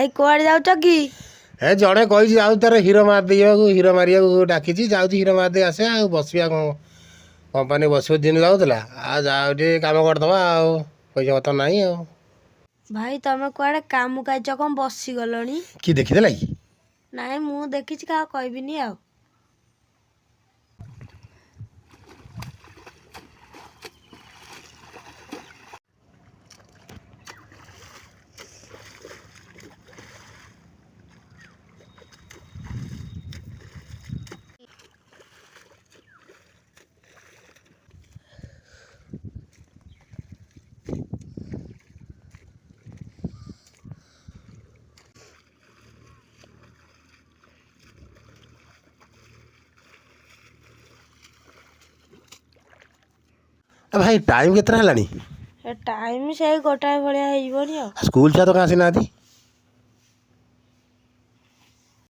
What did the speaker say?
ଭାଇ, କୁଆଡ଼େ ଯାଉଛ କି? ଏ ଜଣେ କହିଛି, ଯାଉଛି ତାର ହିରୋ ମାରିଦେବାକୁ, ହିରୋ ମାରିବାକୁ ଡାକିଛି। ଯାଉଛି ହିରୋ ମାରିଦେଇ ଆସେ। ଆଉ ବସିବା କ'ଣ? କମ୍ପାନୀ ବସିବ ଦିନ ଯାଉଥିଲା। ଆଉ ଯାଉ ଟିକେ କାମ କରିଦେବା, ଆଉ ପଇସା ପତ୍ର ନାହିଁ ଆଉ। ଭାଇ, ତମେ କୁଆଡ଼େ କାମ କାର୍ଯ୍ୟ କ'ଣ ବସିଗଲଣି? କିଏ ଦେଖିଦେଲା କି? ନାଇଁ, ମୁଁ ଦେଖିଛି, କାହାକୁ କହିବିନି ଆଉ। ଏ ଭାଇ, ଟାଇମ୍ କେତେଟା ହେଲାଣି? ଏ ଟାଇମ୍ ସେଇ 1 ଭଳିଆ ହେଇଯିବନି ଆଉ। ସ୍କୁଲ ଛୁଆ ତ କାଇଁ ଆସିନାହାନ୍ତି?